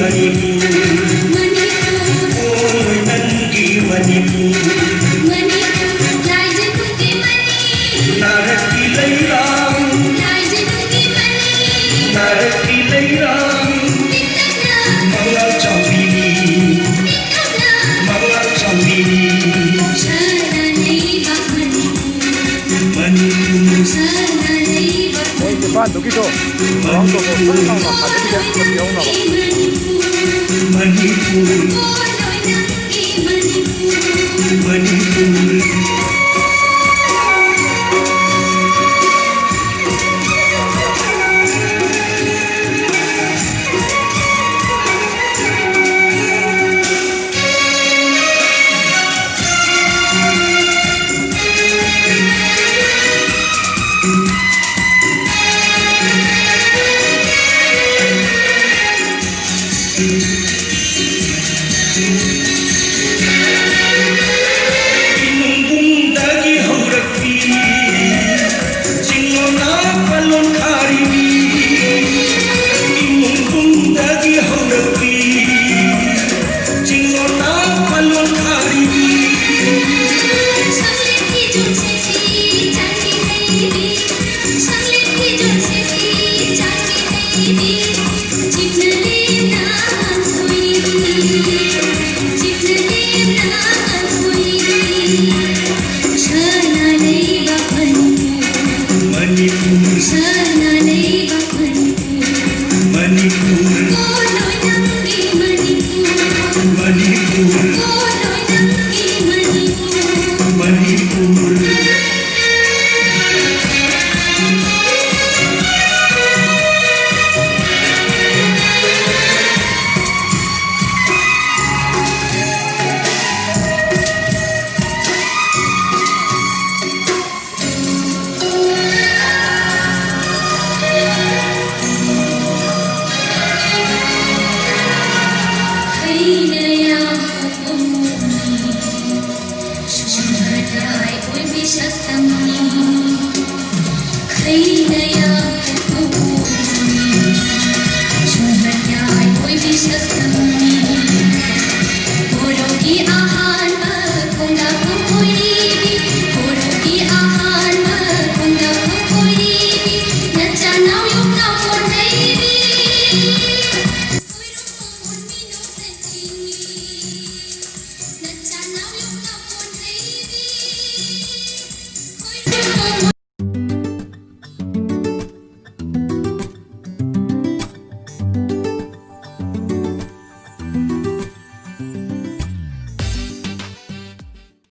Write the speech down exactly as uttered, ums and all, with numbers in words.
ꯃꯅꯤꯄꯨꯔ, ꯃꯅꯤꯄꯨꯔ, ꯍꯣꯏ ꯅꯪꯒꯤ ꯃꯅꯤꯄꯨꯔ, ꯃꯅꯤꯄꯨꯔ, ꯂꯥꯏꯖꯅꯨꯒꯤ ꯃꯅꯤꯄꯨꯔ, ꯅꯥꯔꯛꯀꯤ ꯂꯩꯔꯥꯡ, ꯂꯥꯏꯖꯅꯨꯒꯤ ꯃꯅꯤꯄꯨꯔ, ꯅꯥꯔꯛꯀꯤ ꯂꯩꯔꯥꯡ, ꯄꯤꯛꯇꯛꯅ, ꯃꯉꯥꯜ ꯆꯥꯎꯕꯤꯅꯤ, ꯄꯤꯛꯇꯛꯅ, ꯃꯉꯥꯜ ꯆꯥꯎꯕꯤꯅꯤ, ꯁꯅꯥ ꯂꯩꯕꯥꯛ ꯃꯅꯤꯄꯨꯔ, ꯃꯅꯤꯄꯨꯔ, ꯁꯅꯥ ꯂꯩꯕꯥꯛ ꯃꯣꯏ ꯅꯤꯄꯥꯟꯗꯨꯒꯤꯗꯣ ꯊꯧꯔꯥꯡ ꯇꯧꯕ ꯐꯖꯅ ꯅꯧꯅ ꯁꯥꯖꯟꯒꯦ ꯍꯥꯏꯕꯗꯣ ꯌꯥꯎꯅꯕ꯫ ꯃꯅꯤꯄꯨꯔ, ꯃꯅꯤꯄꯨꯔ, ꯃꯅꯤꯄꯨꯔ꯫